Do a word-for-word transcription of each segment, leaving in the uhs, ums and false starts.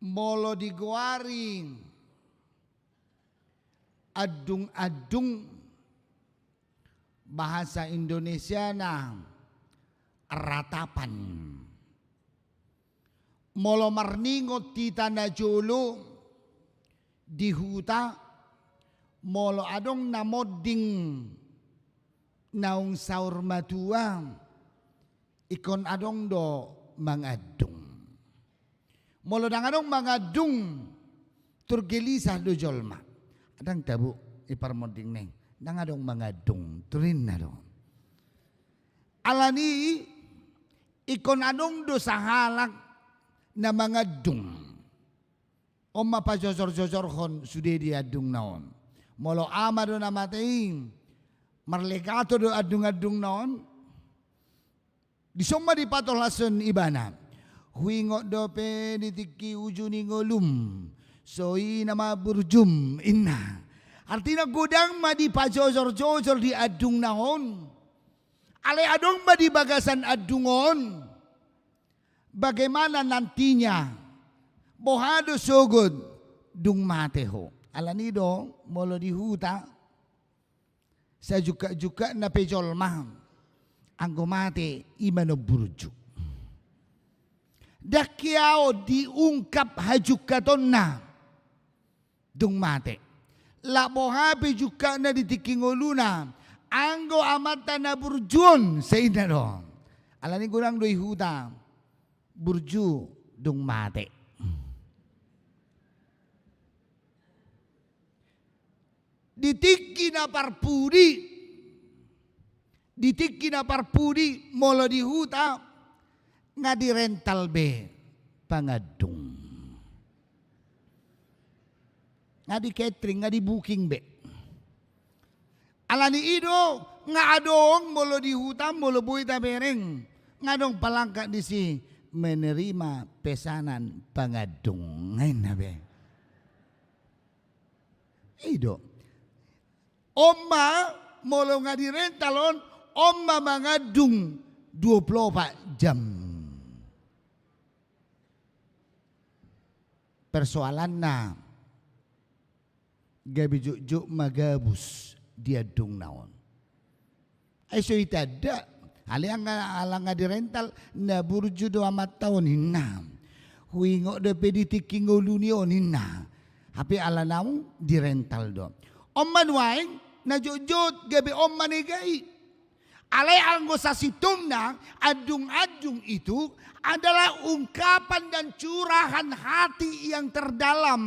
Molo digoari andung-andung, bahasa Indonesiana ratapan. Molo marningot hita na jolo di huta, molo adong na monding naung saur matua, ingkon adong do mangandung. Molo ndang adong mangandung, tor gelisah do jolma. Ndang tabo i parmonding nai, ndang adong mangandung, tor ninna do. Alani i ingkon adong do sahalak na mangandung. On ma pajojor-jojorhon sude di andungna on. Molo ama do na mate i, marlegato do andung-andungna on. Dison ma dipatolhashon ibana. Huingot dope di tingki uju ni ngolum, so i nama burjum, inna. Artina godang ma dipajojor-jojor di andungna on. Alai adong ma di bagasan andung on. Bagaimana nantinya? Boha do sogot dung mate ho? Alani do molo di huta, sajungkak-jungkakna pe jolma anggo mate i ma na burju. Ndang hiaon diungkap hajungkatonna dung mate. Lak boha pe jungkakna di tingki ngoluna, anggo amanta na burju on, sai inna do. Alani godang do i huta burju dung mate. Di tingki na parpudi, di tingki na parpudi molo di huta, nga dirental be pangandung. Nga di catering, nga di booking be. Alani i do nga adong molo di huta, molo boi tabereng, nga adong palangkat disi menerima pesanan pangandung, nga inna be. I do. On ma, molo nga dirental on, on ma mangandung dua pulu opat jam. Persoalanna, gabe jotjot ma gabus di andungna on. Ai so itanda, alai nga, ala nga dirental, na burju do amanta on, inna. Huingot dope di tingki ngoluna on, inna. Hape ala naung dirental do. On ma nuaeng na jotjot, gabe on ma nega i. Alai anggo sasintongna, andung-andung itu adalah ungkapan dan curahan hati yang terdalam,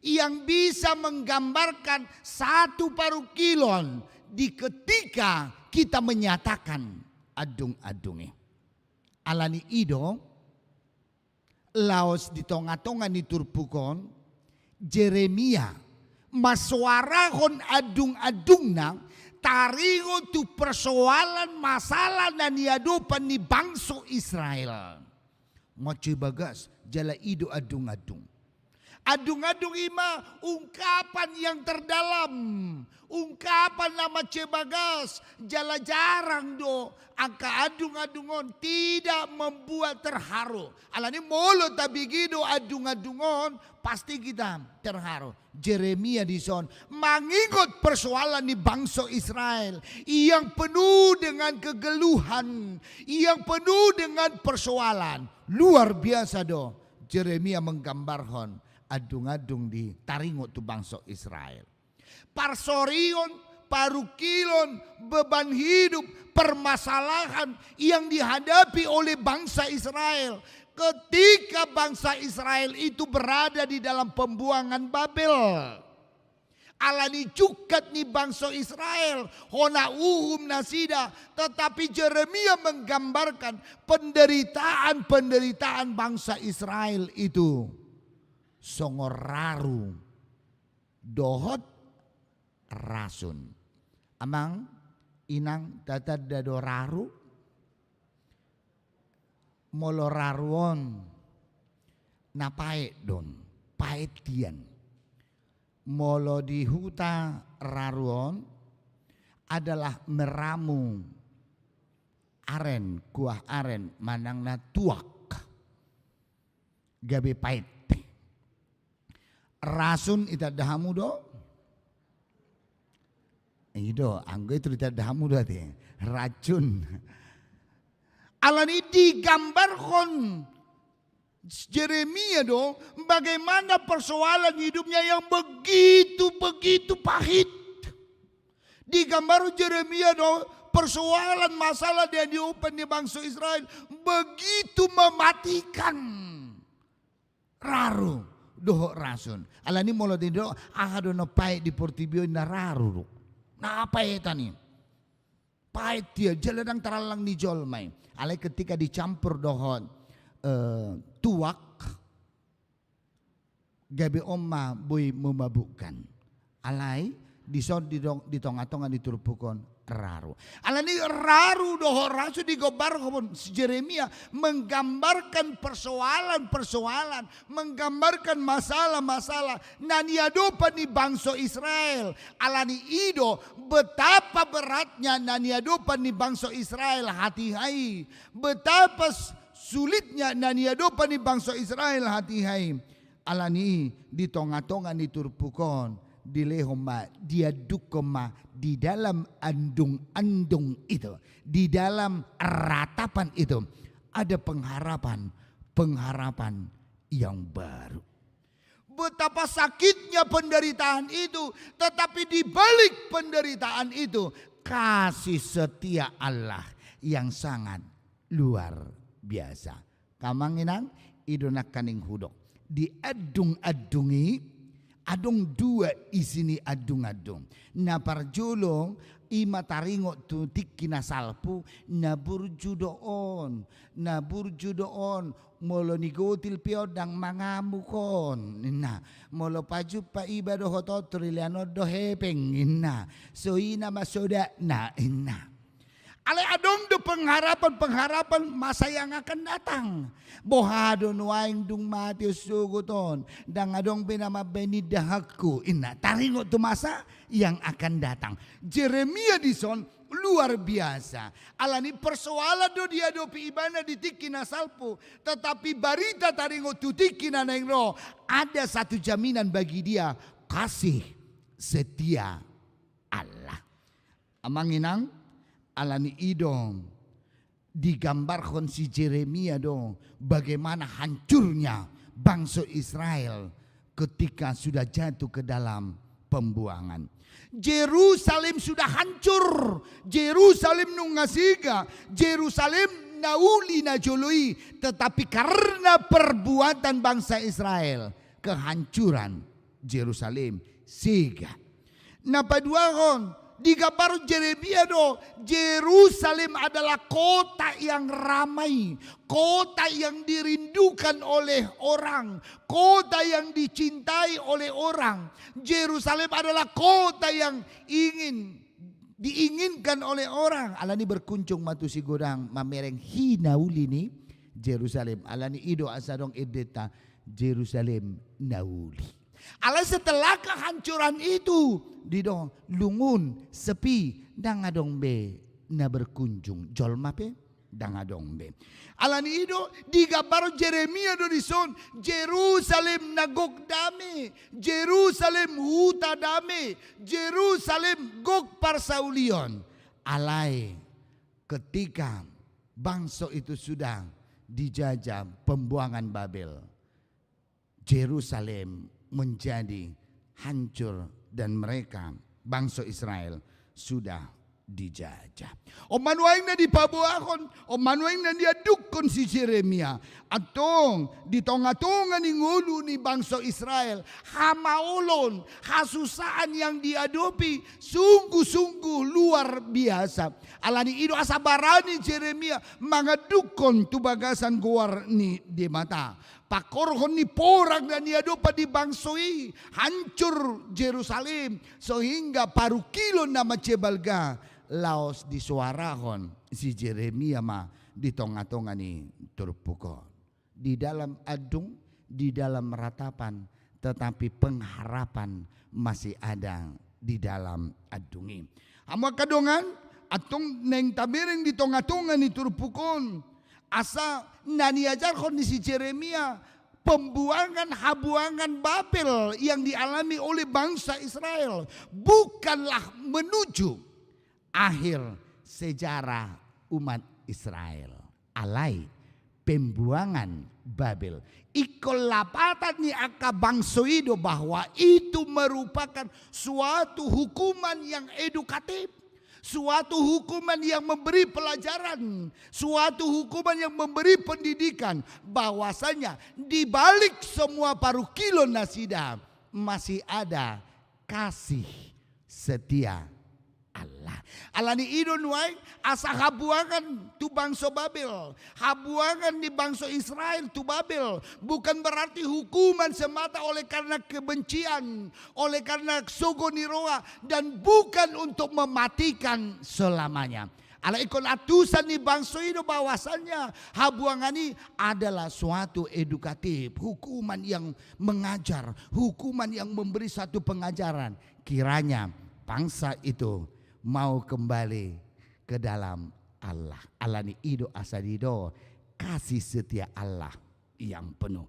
yang bisa menggambarkan satu parungkilon di ketika kita menyatakan andung-andung i. Alani i do, laos di tonga-tonga ni turpuk on, Jeremia mansoarahon andung-andungna taringot tu persoalan masalah na niadopan ni bangso Israel. Mansai bagas, jala i do andung-andung. Andung-andung i ma ungkapan yang terdalam, ungkapan na mansai bagas, jala jarang do angka andung-andung on tidak membuat terharu. Alani molo tabege do andung-andung on, pasti kita terharu. Jeremia dison mangingot persoalan ni bangso Israel yang penuh dengan kegeluhan, yang penuh dengan persoalan. Luar biasa do Jeremia menggambarhon andung-andung di taringot tu bangso Israel. Parsorion, parungkilon, beban hidup, permasalahan yang dihadapi oleh bangsa Israel ketika bangsa Israel itu berada di dalam pembuangan Babel. Alani jungkat ni bangso Israel, hona uhum nasida, tetapi Jeremia menggambarkan penderitaan-penderitaan bangsa Israel itu songon raru dohot rasun. Amang, inang, tatanda do raru? Molo raru on na paet do on, paet hian. Molo di huta raru on adalah meramu aren, kuah aren manang na tuak. gabe paet. Rasun itanda hamu do? I do, anggo itu ditanda hamu do ate. Racun. Alani digambarhon Jeremia do bagaimana persoalan hidupnya yang begitu-begitu pahit. Digambarhon Jeremia do persoalan masalah na diadopi ni bangso Israel begitu mematikan. Raru dohot rasun. Alani molo didok aha do na paet di portibi on, na raru do. Na paetan i. Paet ia, jala ndang tarallang ni jolma i. Alai ketika dicampur dohot, eh, tuak, gabe on ma boi memabukkan. Alai dison di dong-, di tonga-tonga ni turpuk on raru. Alani raru dohot rasun digambarhon si Jeremia menggambarkan persoalan-persoalan, menggambarkan masalah-masalah na niadopan ni bangso Israel. Alani i do betapa beratnya na niadopan ni bangso Israel hatiha i. Betapa s-, sulitnya na niadopan ni bangso Israel hatiha i. Alani i di tonga-tonga ni turpuk on dilehon ma, diandukkon ma di dalam andung-andung itu, di dalam ratapan itu ada pengharapan, pengharapan yang baru. Betapa sakitnya penderitaan itu, tetapi di balik penderitaan itu kasih setia Allah yang sangat luar biasa. Amang inang, i do nangkaning hudok. Di andung-andung i, adong dua isi ni andung-andung. Na parjolo, i ma taringot tu tingki na salpu, na burju do on, na burju do on, molo nigotil pe on ndang mangamuk on, ninna. Molo pajumpa iba dohot on tu rilean on do hepeng, ninna. So ina ma sodakna, ninna. Alai adong do pengharapan-pengharapan masa yang akan datang. Boha do nuaeng dung mate on sogot on, ndang adong be na mambaen indahanku, ninna. Taringot tu masa yang akan datang. Jeremia dison luar biasa. Alani persoalan do diadopi ibana di tingki na salpu, tetapi barita taringot tu tingki na naeng ro, ada satu jaminan bagi dia, kasih setia Allah. Amang inang, alani i do digambarhon si Jeremia do bagaimana hancurnya bangso Israel ketika sudah jatuh ke dalam pembuangan. Jerusalem sudah hancur, Jerusalem nunga sega, Jerusalem na uli na jolo i, tetapi karena perbuatan bangsa Israel, kehancuran Jerusalem sega. Na paduahon, digambarhon Jeremia do, Jerusalem adalah kota yang ramai, kota yang dirindukan oleh orang, kota yang dicintai oleh orang. Jerusalem adalah kota yang ingin, diinginkan oleh orang. Alani berkunjung ma tusi godang mamereng hi na uli ni Jerusalem. Alani i do asa adong endenta Jerusalem na uli. Alai setelah kehancuran itu, didok lungun, sepi, ndang adong be na berkunjung, jolma pe ndang adong be. Alani i do digambar Jeremia do dison, Jerusalem na gok dame, Jerusalem huta dame, Jerusalem gok parsaulion. Alai ketika bangso itu sudah dijajah pembuangan Babel, Jerusalem menjadi hancur dan mereka, bangso Israel, sudah dijajah. On ma nuaeng na dipaboahon, on ma nuaeng na diandukkon si Jeremia. Antong di tonga-tonga ni ngolu ni bangso Israel, hamaolon, hasusaan yang diadopi sungguh-sungguh luar biasa. Alani i do asa barani Jeremia mangandukkon tu bagasan goar ni Debata. Pangkorhon ni porang na niadopan ni bangso i, hancur Jerusalem, sehingga parungkilon na mansai balga laos disoarahon si Jeremia ma di tonga-tonga ni turpuk on. Di dalam andung, di dalam ratapan, tetapi pengharapan masih ada di dalam andung i. Hamu angka dongan, antong naeng tabereng di tonga-tonga ni turpuk on, asa na niajarhon ni si Jeremia, pembuangan habuangan Babel yang dialami oleh bangsa Israel bukanlah menuju akhir sejarah umat Israel. Alai pembuangan Babel ingkon lapatan ni angka bangso i do bahwa itu merupakan suatu hukuman yang edukatif, suatu hukuman yang memberi pelajaran, suatu hukuman yang memberi pendidikan, bahwasanya di balik semua parungkilon nasida masih ada kasih setia Allah. Alani i do nuaeng asa habuangan tu bangso Babel, habuangan ni bangso Israel tu Babel, bukan berarti hukuman semata oleh karena kebencian, oleh karena sogo ni roha, dan bukan untuk mematikan selamanya. Alai ingkon antusan ni bangso i do bahwasanya habuangan i adalah suatu edukatif, hukuman yang mengajar, hukuman yang memberi satu pengajaran. Kiranya bangsa itu mau kembali ke dalam Allah. Alani i do asa didok kasih setia Allah yang penuh.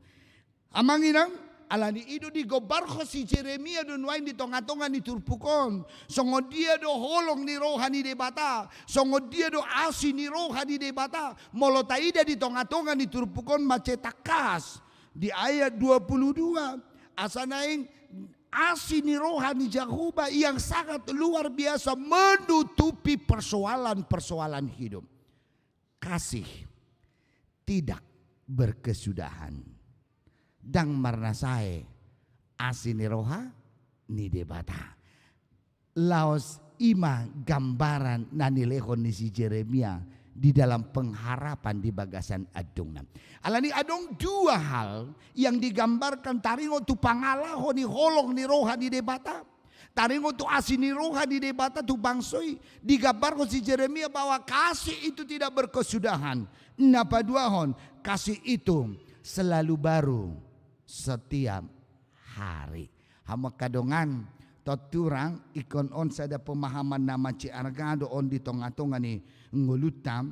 Amang inang, alani i do digombarhon si Jeremia do nuaeng di tongatonga ni turpuk on songon dia do holong ni roha ni Debata, songon dia do asi ni roha ni Debata. Molo taida di tongatonga ni turpuk on mansai tangkas di ayat dua puluh dua, asa naeng asi ni roha ni Jahowa yang sangat luar biasa menutupi persoalan-persoalan hidup. Kasih tidak berkesudahan. Ndang marnasae asi ni roha ni Debata. Laos i ma gambaran na nilehon ni si Jeremia di dalam pengharapan di bagasan andungna. Alani adong dua hal yang digambarkan taringot tu pangalaho ni holong ni roha ni Debata. Taringot tu asi ni roha ni Debata tu bangso i, digambarhon si Jeremia bahwa kasih itu tidak berkesudahan. Na paduahon, kasih itu selalu baru setiap hari. Hamu angka dongan, tontu rang ingkon on sada pemahaman na mansai arga do on di tongatonga ni ngolunta,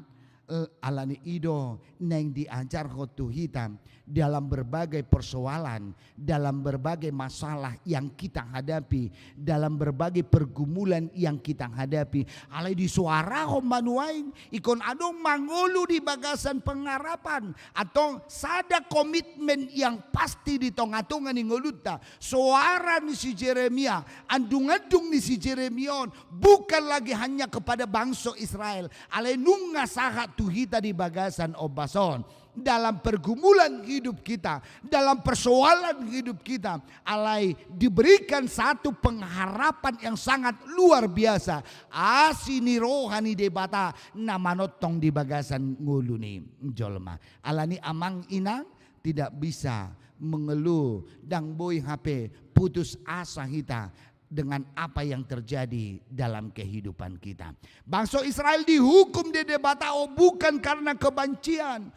eh, alani i do naeng diajarhon tu hita dalam berbagai persoalan, dalam berbagai masalah yang kita hadapi, dalam berbagai pergumulan yang kita hadapi. Alai disoarahon ma nuaeng, ingkon adong mangolu di bagasan pengharapan, antong sada komitmen yang pasti di tongatonga ni ngolunta. Soara ni si Jeremia, andungandung ni si Jeremia on, bukan lagi hanya kepada bangso Israel, alai nunga sahat tu hita di bagasan ombas on. Dalam pergumulan hidup kita, dalam persoalan hidup kita, alai diberikan satu pengharapan yang sangat luar biasa. Asi ni roha ni Debata na manongtong di bagasan ngolu ni jolma. Alani amang inang, tidak bisa mengeluh, ndang boi hape putus asa hita dengan apa yang terjadi dalam kehidupan kita. Bangso Israel dihukum di Debata, oh, bukan karena kebencian.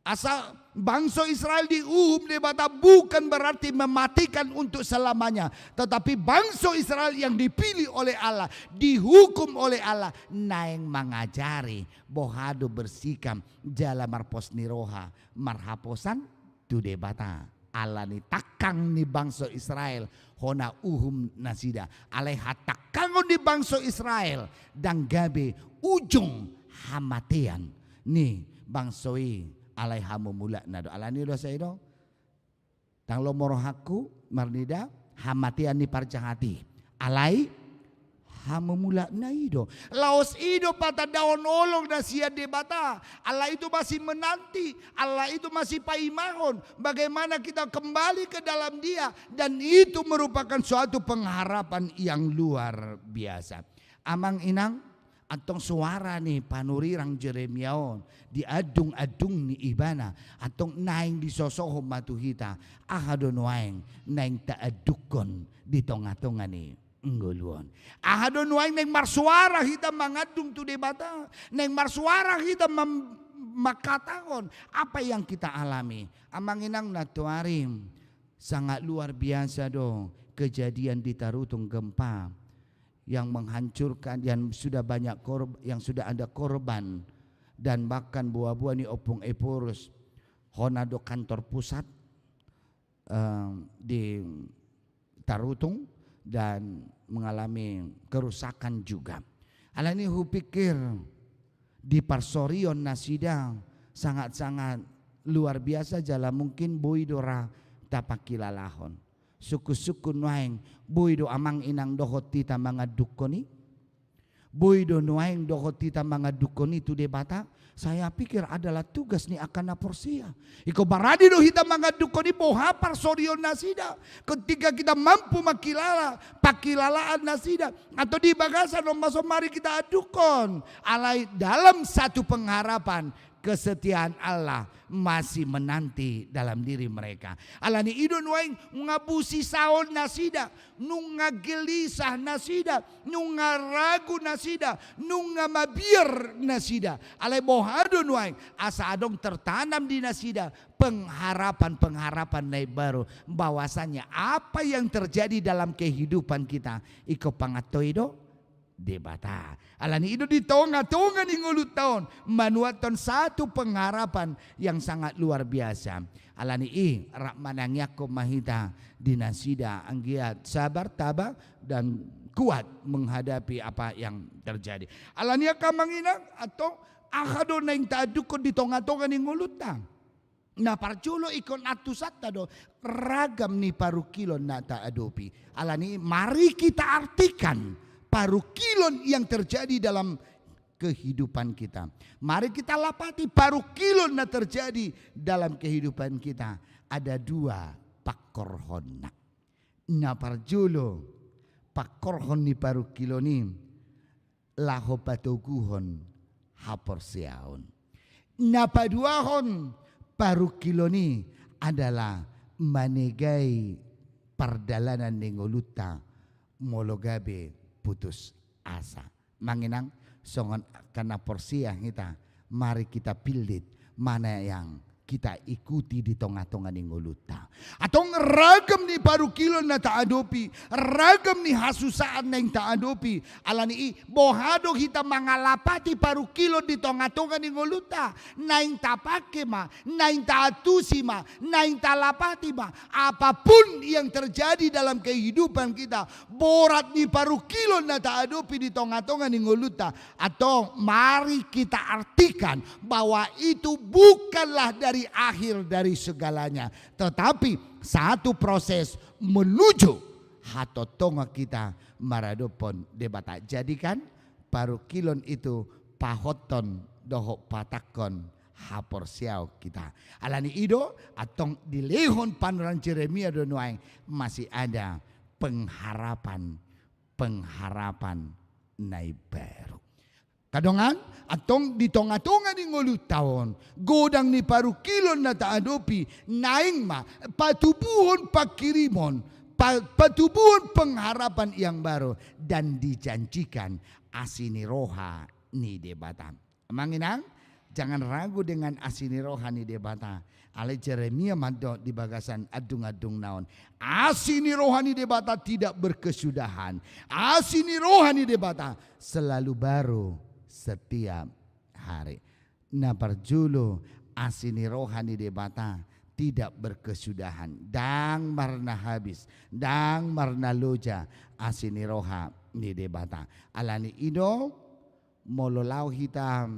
Asa bangso Israel diuhum Debata bukan berarti mematikan untuk selamanya, tetapi bangso Israel yang dipilih oleh Allah, dihukum oleh Allah, naeng mangajari boha do bersikap jala marpos ni roha marhaposan tu Debata. Alani tangkang ni bangso Israel hona uhum nasida. Alai hatangkangon ni bangso Israel ndang gabe ujung hamatean ni bangso i, alai hamumulakna do. Alani do sai do. Ndang lomo rohangku marnida hamatean ni parjahat i. Alai hamumulakna i do. Laos i do patandaon holong na sian Debata. Allah itu masih menanti, Allah itu masih paimahon bagaimana kita kembali ke dalam Dia, dan itu merupakan suatu pengharapan yang luar biasa. Amang inang, antong soara ni panurirang Jeremia on di andungandung ni ibana, antong naeng disosohon ma tu hita, aha do nuaeng naeng taandungkon di tongatonga ni ngolu on. Aha do nuaeng naeng marsoara hita mangandung tu Debata, naeng marsoara hita mam-, mangkatahon apa yang kita alami. Amang inang, nantoari sangat luar biasa do kejadian di Tarutung, gempa yang menghancurkan, yang sudah banyak korb-, yang sudah ada korban, dan bahkan boaboa ni Ompung Ephorus, hona do kantor pusat, eh, di tarutung dan mengalami kerusakan juga. Alani hupikir di parsorion nasida sangat-sangat luar biasa jala mungkin boi do ra tapangkilalahon. Sungkun-sungkun nuaeng boi do amang inang dohot hita mangandukkon i. Boi do nuaeng dohot hita mangandukkon i tu Debata. Saya pikir adalah tugas ni angka na porsea. Ingkon barani do hita mangandukkon i boha parsorion nasida. Ketika kita mampu mangkilala pangkilalaan nasida, atau di bagasan on ma so mari kita andukkon. Alai dalam satu pengharapan, kesetiaan Allah masih menanti dalam diri mereka. Alani i do nuaeng nunga busisaon nasida, nunga gelisah nasida, nunga ragu nasida, nunga mabiar nasida. Alai boha do nuaeng, asa adong tertanam di nasida pengharapan-pengharapan na imbaru, bahwasanya apa yang terjadi dalam kehidupan kita ingkon pangatoi do Debata. Alani i do di tonga-tonga ni ngolunta on manuathon satu pengharapan yang sangat luar biasa. Alani i rap manangiangkon ma hita di nasida anggiat sabar, tabah, dan kuat menghadapi apa yang terjadi. Alani i angka amang inang, antong aha do naeng taandukkon di tonga-tonga ni ngolunta? Na parjolo ingkon antusanta do ragam ni parungkilon na taadopi. Alani i mari kita artikan parungkilon yang terjadi dalam kehidupan kita. Mari kita lapati parungkilon na terjadi dalam kehidupan kita. Ada dua pangkorhonna. Na parjolo, pangkorhon ni parungkilon i laho patoguhon haporseaon. Na paduahon parungkilon i adalah manegai pardalanan ni ngolunta molo gabe putus asa. Amang inang, songon angka na porsea hita, mari kita pillit mana yang kita ikuti di tonga-tonga ni ngolunta. Antong ragam ni parungkilon na taadopi, ragam ni hasusaan naeng taadopi. Alani i, boha do hita mangalapati parungkilon di tonga-tonga ni ngolunta? Naeng tapangke ma, naeng taantusi ma, naeng talapati ma. Apapun yang terjadi dalam kehidupan kita, borat ni parungkilon na taadopi di tonga-tonga ni ngolunta, antong mari kita artikan bahwa itu bukanlah dari akhir dari segalanya, tetapi satu proses menuju hatontongan kita maradophon Debata. Jadikan parungkilon itu pahothon dohot patangkon haporseaon hita. Alani i do, antong dilehon panurirang Jeremia do nuaeng masih ada pengharapan, pengharapan na imbaru. Angka dongan, antong di tonga-tonga ni ngolunta on, godang ni parungkilon na taadopi, naeng ma patubuhon panghirimon, pa-, patubuhon pengharapan yang baru, dan dijanjikan asi ni roha ni Debata. Amang inang, jangan ragu dengan asi ni roha ni Debata. Alai Jeremia mandok di bagasan andung-andungna on, asi ni roha ni Debata tidak berkesudahan. Asi ni roha ni Debata selalu baru setiap hari. Na parjolo, asi ni roha ni Debata tidak berkesudahan. Ndang marna habis, ndang marna loja asi ni roha ni Debata. Alani i do, molo laho hita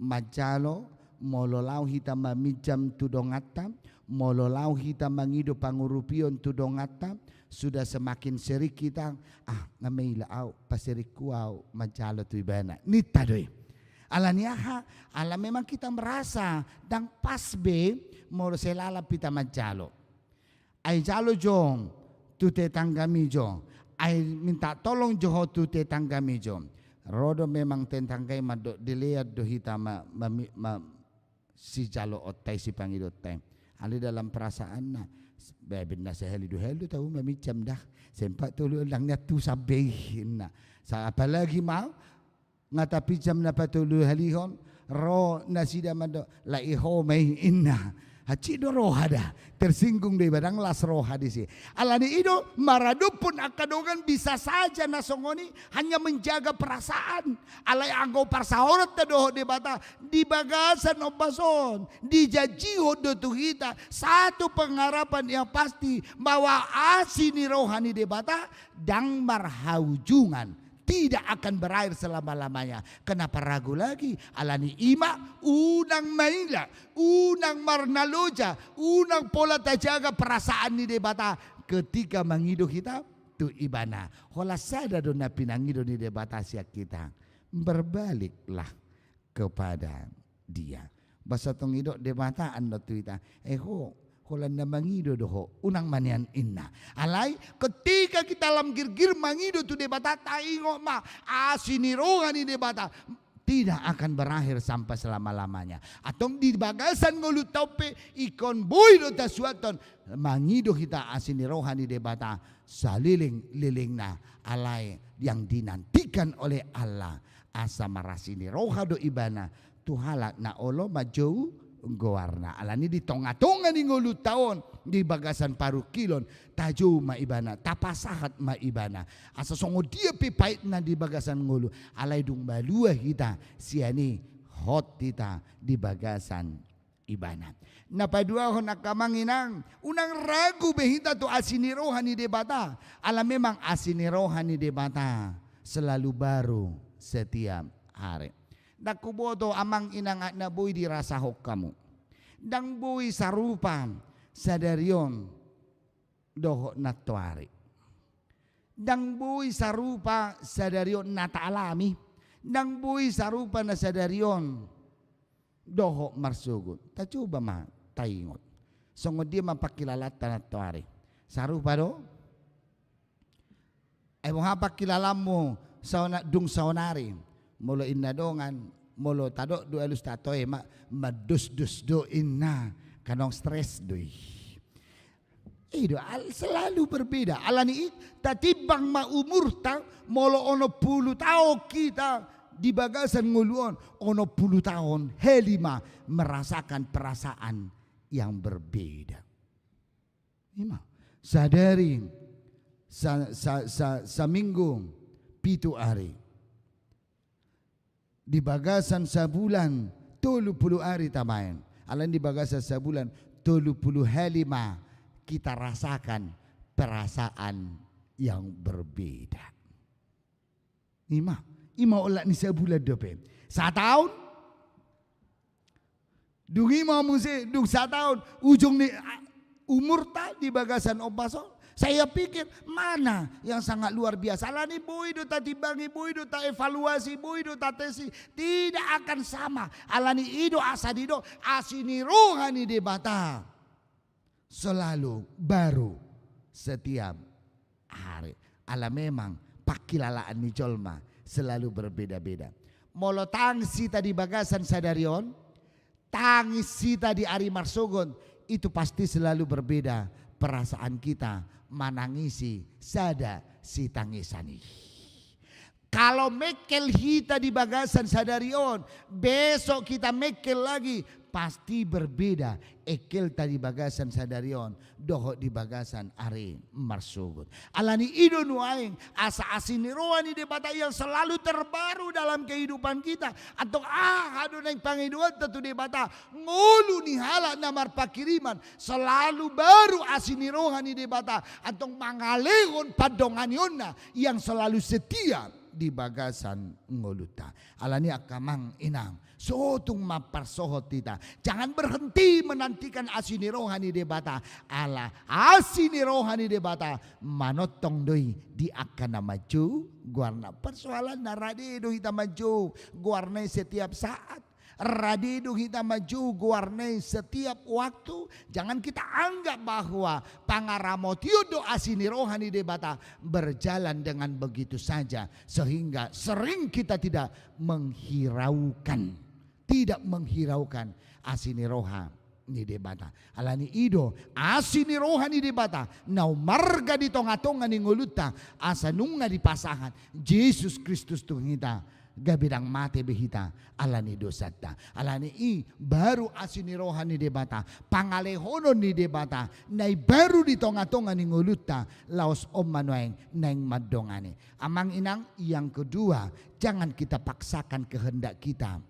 manjalo, molo laho hita maminjam tu donganta, molo laho hita mangido pangurupion tu donganta, sudah semakin sering hita, ah, nga maila au, paseringku au manjalo tu ibana, ninta do i. Alani aha? Ala memang hita merasa ndang pas be molo sai lalap hita manjalo. Ai jalo jo tu tetanggami jo, ai minta tolong jo ho tu tetanggami jo. Ro do memang tetangga i mandok dilean do hita ma, ma, ma, sijaloonta i, sipangidoonta i. Alai dalam perasaanna, be, bena sahali dua hali do tau maminjam da. Sempat tolu, ndang nian tu sampe i, inna. Sa, apalagi ma nga tapinjam na patoluhalihon, ro nasida mandok, lai ho ma i, inna. Hansit do roha da, tersinggung do iba, ndang las roha disi. Alani i do maradophon angka dongan bisa saja na songon i hanya menjaga perasaan. Alai anggo parsaoranta dohot Debata di bagasan ombas on, dijanjihon do tu hita satu pengharapan yang pasti, bahwa asi ni roha ni Debata ndang marhaujungan, tidak akan berakhir selama-lamanya. Kenapa ragu lagi? Alani i ma, unang maila, unang marnaloja, unang pola tajaga perasaan ni Debata ketika mangido hita tu Ibana. Holan sada do na pinangido ni Debata sian hita: Berbaliklah kepada Dia. Boasa tong didok Debata annon tu hita, eh ho, holan na mangido do ho, unang ma nian inna. Alai ketika hita lam girgir mangido tu Debata, taingot ma, asi ni roha ni Debata tidak akan berakhir sampai selama-lamanya. Antong di bagasan ngolunta on pe ingkon boi do tasuanhon mangido hita asi ni roha ni Debata saleleng-lelengna, alai yang dinantikan oleh Allah asa marasi ni roha do Ibana tu halak na olo manjou goarna. Alani di tonga-tonga ni ngolunta on, di bagasan parungkilon, tajou ma Ibana, tapasahat ma Ibana. Asa songon dia pe paitna di bagasan ngolu, alai dung malua hita sian i, hot hita di bagasan Ibana. Na paduahon, angka amang inang, unang ragu be hita tu asi ni roha ni Debata. Ala memang asi ni roha ni Debata selalu baru setiap hari. Ndang huboto, amang inang, aek na boi dirasahon hamu. Ndang boi sarupa sadari on dohot nantoari. Ndang boi sarupa sadari on na taalami. Ndang boi sarupa na sadari on dohot marsogot. Tacoba ma taingot, songon dia ma pangkilalaanta nantoari? Sarupa do? Ai boha pangkilalanmu saona-, dung saonari? Molo inna dongan, molo tadok do alus, tatoe ma, mandosdos do inna, kanong stres do i. I do, al-, selalu berbeda. Alani i, tatimbang ma umurta, molo onom pulu taon hita di bagasan ngolu on, onom pulu taon hali ma merasakan perasaan yang berbeda. I ma, sadari, sa-, sa-, sa-, saminggu pitu ari. Di bagasan sabulan tolu pulu ari tabaen. Alai di bagasan sabulan tolu pulu hali ma hita rasakan perasaan yang berbeda. I ma, i ma olat ni sabulan dope. Sataon. Dung i ma muse, dung sataon, ujung ni, a, umurta di bagasan ombas on. Saya pikir, mana yang sangat luar biasa? Alani boi do tatimbangi, boi do taevaluasi, boi do tatesi. Tidak akan sama. Alani i do asa didok, asi ni roha ni Debata selalu baru setiap hari. Ala memang pangkilalaan ni jolma selalu berbeda-beda. Molo tangis hita di bagasan sadari on, tangis hita di ari marsogot, itu pasti selalu berbeda perasaan kita manangisi sada sitangisan i. Kalau mengkel hita di bagasan sadari on, besok kita mengkel lagi, pasti berbeda engkelta di bagasan sadari on dohot di bagasan ari marsogot. Alani i do nuaeng, asa asi ni roha ni Debata yang selalu terbaru dalam kehidupan kita. Antong aha do naeng pangidoanta tu Debata? Ngolu ni halak na marpangkiriman, selalu baru asi ni roha ni Debata. Antong mangalehon pandonganionna yang selalu setia di bagasan ngolunta. Alani i, angka amang inang, sotung ma parsohot hita. Jangan berhenti menantikan asi ni roha ni Debata. Ala asi ni roha ni Debata manongtong do i di angka na manjou goarna. Persoalanna, rade do hita manjou goarna i setiap saat. Rade do hita manjou goarna i setiap waktu. Jangan kita anggap bahwa pangaramotion do asi ni roha ni Debata berjalan dengan begitu saja, sehingga sering kita tidak menghiraukan, tidak menghiraukan asi ni roha ni Debata. Alani i do, asi ni roha ni Debata na umarga di tonga-tonga ni ngolunta, asa nunga dipasahat Jesus Kristus tu hita gabe ndang mate be hita ala ni dosanta. Ala ni i baru asi ni roha ni Debata, pangalehonon ni Debata na imbaru di tonga-tonga ni ngolunta, laos on ma nuaeng naeng mandongani. Amang inang, yang kedua, jangan kita paksakan kehendak kita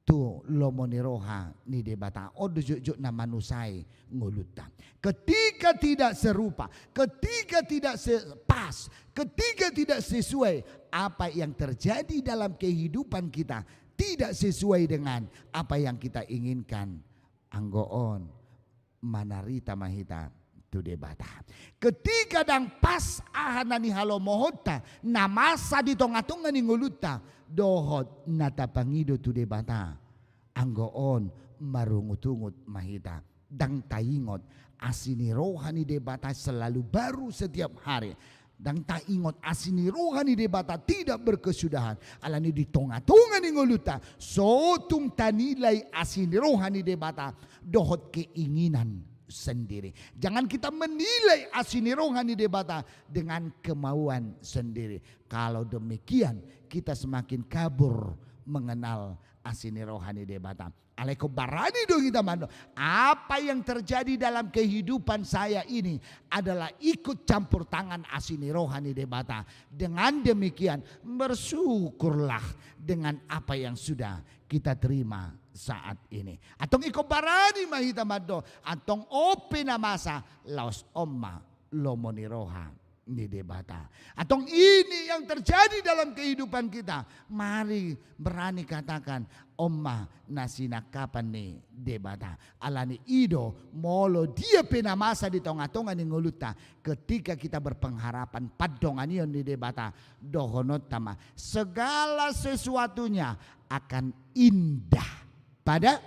tu lomo ni roha ni Debata. On do jotjot na manusai ngolunta. Ketika tidak serupa, ketika tidak se-, pas, ketika tidak sesuai, apa yang terjadi dalam kehidupan kita tidak sesuai dengan apa yang kita inginkan, anggo on manarita ma hita tu Debata. Ketika ndang pas aha na nihalomohonta, na masa di tonga-tonga ni ngolunta, dohot na tapangido tu Debata, anggo on marungut-ungut ma hita. Ndang taingot, asi ni roha ni Debata selalu baru setiap hari. Ndang taingot, asi ni roha ni Debata tidak berkesudahan. Ala ni di tonga-tonga ni ngolunta, so tung tanilai asi ni roha ni Debata dohot keinginan sendiri. Jangan kita menilai asi ni roha ni Debata dengan kemauan sendiri. Kalau demikian, kita semakin kabur mengenal asi ni roha ni Debata. Alai ingkon barani do hita mandok, apa yang terjadi dalam kehidupan saya ini adalah ikut campur tangan asi ni roha ni Debata. Dengan demikian, bersyukurlah dengan apa yang sudah kita terima saat ini. Antong ingkon barani ma hita mandok, antong on pe na masa, laos on ma lomo ni roha ni Debata. Antong ini yang terjadi dalam kehidupan kita. Mari berani katakan, on ma na sinangkapan ni Debata. Ala ni i do, molo dia pe na masa di tonga-tonga ni ngolunta, ketika kita berpengharapan pandonganion ni Debata, dohononta ma, segala sesuatunya akan indah pada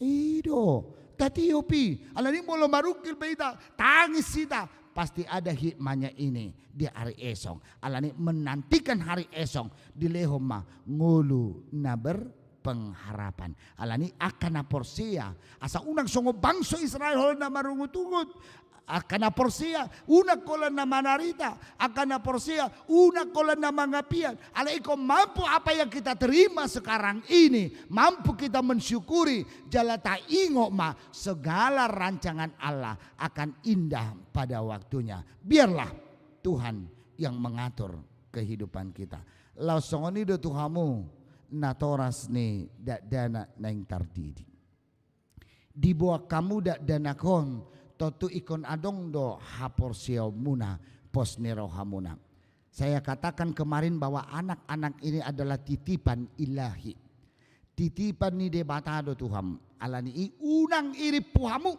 I do, tatiop i. Ala ni molo marungkil pe hita, tangis hita, pasti ada hikmahnya ini di ari esong. Ala ni menantikan hari esong, dilehon ma ngolu na berpengharapan. Ala ni angka na porsea, asa unang songon bangso Israel holan na marungut-ungut. Angka na porsea, unang holan na manarita. Angka na porsea, unang holan na mangapian. Alai ingkon mampu apa yang kita terima sekarang ini, mampu kita mensyukuri, jala taingot ma segala rancangan Allah akan indah pada waktunya. Biarlah Tuhan yang mengatur kehidupan kita. Laos songon i do tu hamu natoras ni dakdanak naeng tardidi. Diboan hamu dakdanak on, tontu ingkon adong do haporseaonmuna, pos ni rohamuna. Saya katakan kemarin bahwa anak-anak ini adalah titipan ilahi. Titipan ni Debata do tu hamu. Ala ni i unang irimpu hamu.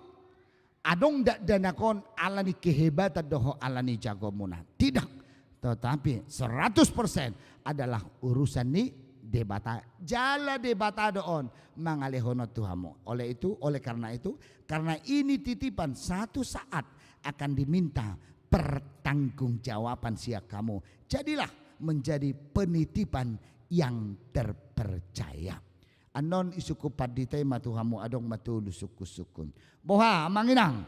Adong dakdanak on ala ni kehebatan dohot ala ni jagoonmuna. Tidak. Tetapi seratus persen adalah urusan ni Debata. Jala Debata do on mangalehon on tu hamu. Oleh itu, oleh karena itu, karena ini titipan, satu saat akan diminta pertanggungjawaban sian hamu. Jadilah menjadi penitipan yang terpercaya. Annon isungkun pandita i ma tu hamu, adong ma tolu sungkun-sungkun. Boha, amang inang?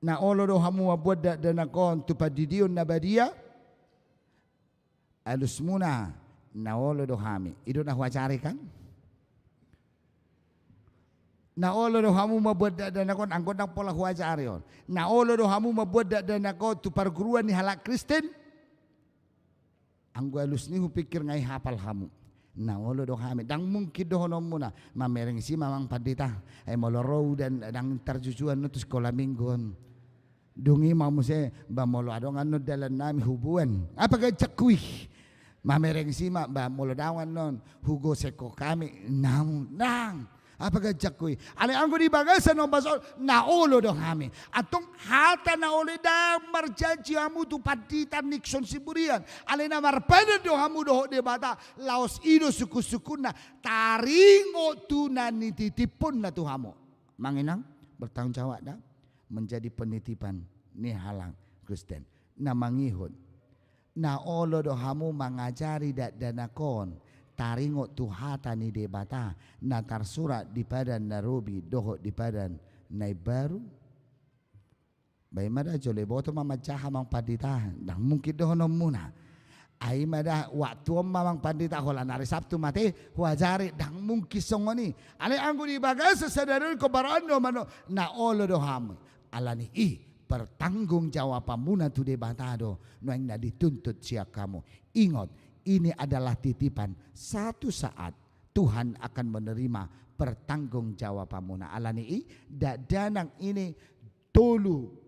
Na olo do hamu mamboan dakdanak on tu pandidion na badia? Alusmuna, na olo do hami. I do na huajari kan? Na olo do hamu mamboan dakdanak on, anggo ndang pola huajari on. Na olo do hamu mamboan dakdanak on tu parguruan ni halak Kristen? Anggo alus ni hupikir nga i hapal hamu. Na olo do hami, ndang mungkin dohononmuna, mamereng si ma amang pandita. Ai molo ro udan ndang tarjujuan on tu sikola minggu on. Dung i ma muse, ba molo adong annon dalan nami huboan. Apa ganjangku i? Mamereng si ma, ba molo daong annon hugosek ho hami, namu, ndang. Apa ganjangku i? Alai anggo di bagasan on, ba songon na olo do hami. Antong hata na olo i, ndang marjanji hamu tu pandita Nixon Siburian. Alai na marpadan do hamu dohot Debata, laos i do sungkun-sungkunna, taringot tu na nitipionna tu hamu. Amang inang, bertanggung jawab da, menjadi penitipan ni halak Kristen. Na mangihut. Na olo do hamu mangajari dakdanak on taringot tu hata ni Debata na tarsurat di padan na robi dohot di padan na imbaru? Ba i ma da, jolo iboto ma manjaha amang pandita, ndang mungkin dohononmuna. Ai ma da waktu on ma amang pandita, holan ari Sabtu ma te huajari, ndang mungkin songon i. Alai anggo di bagasan sadari on, ingkon baroan do ma on, na olo do hamu. Alani i, pertanggungjawabanmuna tu Debata do nuaeng na dituntut sian hamu. Ingot, ini adalah titipan. Satu saat Tuhan akan menerima pertanggungjawabanmuna. Alani i, dakdanak ini tolu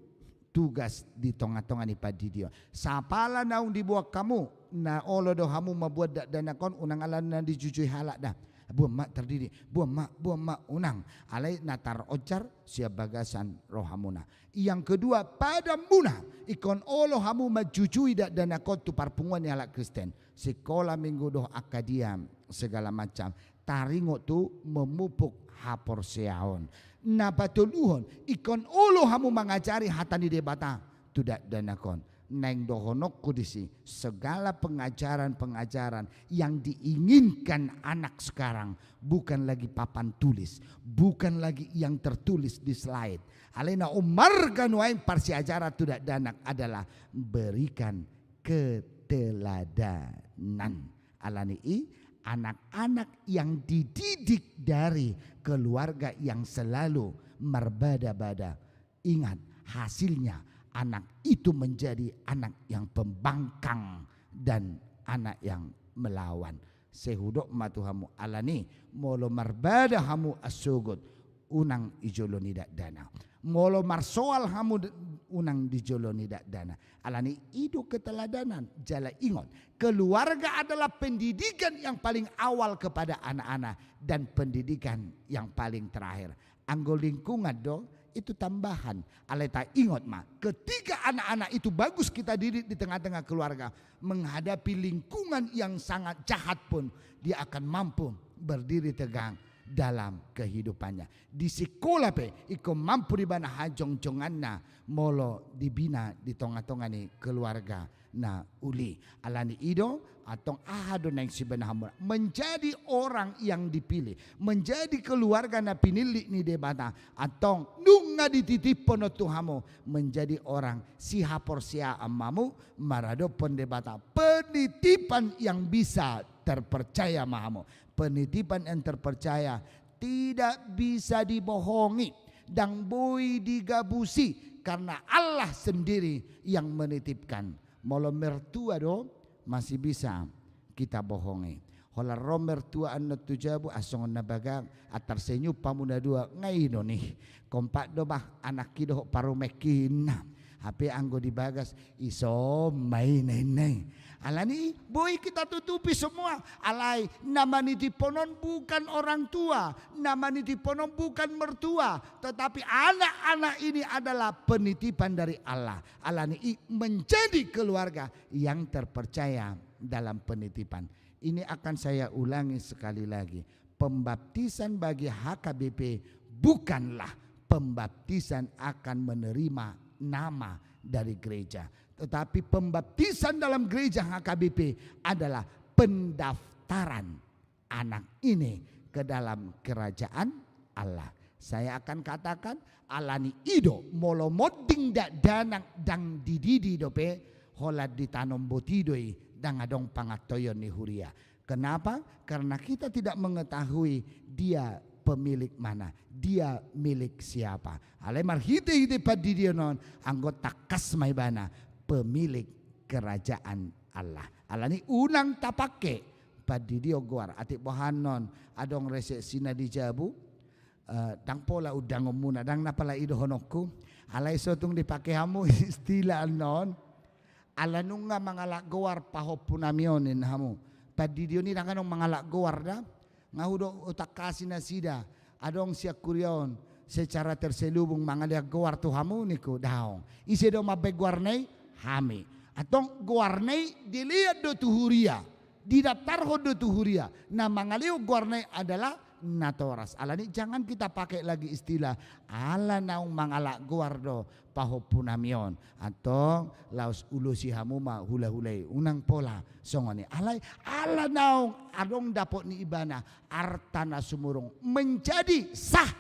tugas di tongatonga ni pandidion. Sapala naung diboan hamu, na olo do hamu mamboan dakdanak on, unang ala na dijujui halak da. Boan ma tardidik, boan ma, boan ma, unang. Alai na tarojar sian bagasan rohamuna. Yang kedua, padanmuna, ingkon olo hamu manjujui dakdanak on tu parpunguan ni halak Kristen. Sikola minggu dohot angka dia, segala macam. Taringot tu memupuk haporseaon. Na patoluhon, ingkon olo hamu mangajari hata ni Debata tu dakdanak on. Naeng dohononku disi, segala pengajaran-pengajaran yang diinginkan anak sekarang bukan lagi papan tulis, bukan lagi yang tertulis di slide. Alai na ummarga nuaeng parsiajaran tu dakdanak adalah berikan keteladanan. Alani i, anak-anak yang dididik dari keluarga yang selalu marbada-bada, ingat, hasilnya anak itu menjadi anak yang pembangkang dan anak yang melawan. Sai hudok ma tu hamu, alani, molo marbada hamu ansogot, unang di jolo ni dakdanak. Molo marsoal hamu d-, unang di jolo ni dakdanak. Alani i do keteladanan. Jala ingot, keluarga adalah pendidikan yang paling awal kepada anak-anak dan pendidikan yang paling terakhir. Anggo lingkungan do, itu tambahan. Alai taingot ma, ketika anak-anak itu bagus kita didik di tengah-tengah keluarga, menghadapi lingkungan yang sangat jahat pun, dia akan mampu berdiri tegak dalam kehidupannya. Di sikola pe, ingkon mampu ibana hajongjonganna molo dibina di tongatonga ni keluarga na uli. Alani i do, antong aha do naeng sibahenonmuna? Menjadi orang yang dipilih, menjadi keluarga na pinillit ni Debata. Antong nunga dititiphon on tu hamu, menjadi orang sihaporseaon hamu maradophon Debata. Penitipan yang bisa terpercaya ma hamu. Penitipan yang terpercaya tidak bisa dibohongi, ndang boi digabusi, karena Allah sendiri yang menitipkan. Molo mertua do, masih bisa kita bohongi. Holan ro mertua annon tu jabu, ah, songon na bagas, antar senyum hamu na dua, nga i do ni. Kompak do bah anakki dohot parumaenki, ninna. Hape anggo di bagas, ison ma i, ninna i. Alani i, boi kita tutupi semua. Alai na manitiphon on bukan orang tua, na manitiphon on bukan mertua, tetapi anak-anak ini adalah penitipan dari Allah. Alani i, menjadi keluarga yang terpercaya dalam penitipan. Ini akan saya ulangi sekali lagi. Pembaptisan bagi H K B P bukanlah pembaptisan akan menerima nama dari gereja, tetapi pembaptisan dalam gereja H K B P adalah pendaftaran anak ini ke dalam kerajaan Allah. Saya akan katakan, alani i do, molo monding dakdanak ndang dididi dope, holan ditanom boti do i, ndang adong pangantoion ni huria. Kenapa? Karena kita tidak mengetahui dia pemilik mana, dia milik siapa. Alai marhitehite pandidion on, anggo tangkas ma ibana pemilik kerajaan Allah. Alani unang tapake pandidion goar. Atik bohanon adong resepsi na di jabu, eh, ndang pola undangonmuna, ndang na pala idohononku. Alai so tung dipake hamu istilah annon. Ala nunga mangalap goar pahompunami on, ninna hamu. Pandidion i ndang adong mangalap goar da. Nga hudok hutangkasi nasida. Adong sian huria on secara terselubung mangalean goar tu hamu, ningku. Daong. Ise do mambaen goarna i? Hami. Antong goarna i dilean do tu huria. Didaftarhon do tu huria. Na mangalehon goarna i adalah natoras. Alani i jangan kita pakai lagi istilah ala naung mangalap goar do pahompunami on. Antong laos ulosi hamu ma hulahula i. Unang pola songon i. Alai ala naung adong dapot ni ibana arta na sumurung, menjadi sah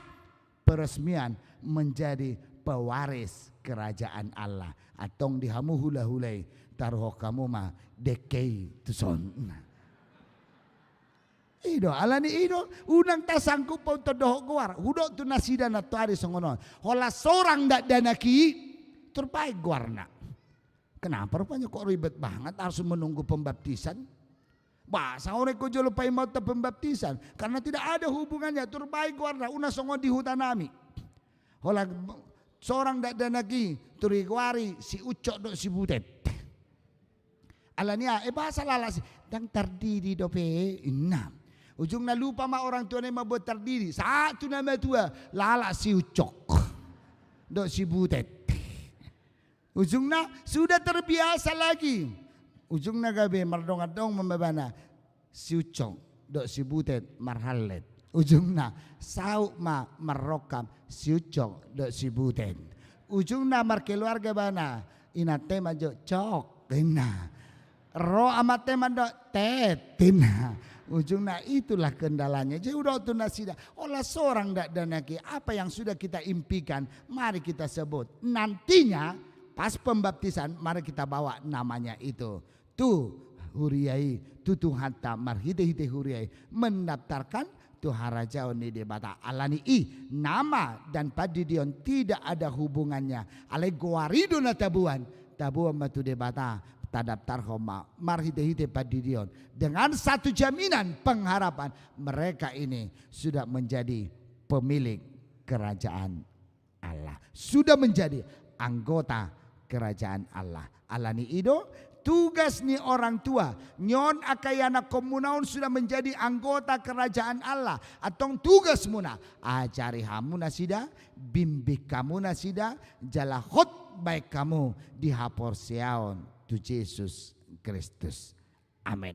peresmian menjadi pewaris kerajaan Allah. Antong di hamu hulahula i, taruhon hamu ma dengke i tuson. I do, alani i do, unang tasangkup hamu dohot goar. Hudok tu nasida nantoari songon on. Holan sorang dakdanak i, tor baen goarna. Kenapa rupanya kok ribet banget harus menunggu pembaptisan? Bah, saonai ko jolo paima pembaptisan, karena tidak ada hubungannya, tor baen goarna, unang songon di huta nami. Holan sorang dakdanak i, tor digoari si Ucok dohot si Butet. Alani aha, eh, bahasa lalap si, ndang tardidi dope, inna. Ujungna lupa ma orang tuana i mambuat tardidi, sahat tu na matua, lalap si Ucok dohot si Butet. Ujungna sudah terbiasa lagi. Ujungna gabe mardongan dongan ma ibana, si Ucok dohot si Butet marhallet. Ujungna saut ma marrongkap si Ucok dohot si Butet. Ujungna markeluarga ibana, inanta i manjou cok, inna. Ro amanta i mandok tet, inna. Ujungna itulah kendalanya. Jadi hudok tu nasida, holan sorang dakdanak i, apa yang sudah kita impikan, mari kita sebut. Nantinya pas pembaptisan, mari kita bawa namanya itu tu huria i, tu Tuhanta marhitehite huria i, mendaftarkan tu harajaon ni Debata. Alani i, nama dan pandidion tidak ada hubungannya. Alai goar i do na taboan, taboan ma tu Debata, tadaftarhon ma marhitehite pandidion. Dengan satu jaminan pengharapan, mereka ini sudah menjadi pemilik kerajaan Allah, sudah menjadi anggota kerajaan Allah. Alani i do, tugas ni orang tua, nion angka ianakhonmuna on sudah menjadi anggota kerajaan Allah. Antong tugasmuna, ajari hamu nasida, bimbing hamu nasida, jala hot baen hamu di haporseaon tu Jesus Kristus. Amen.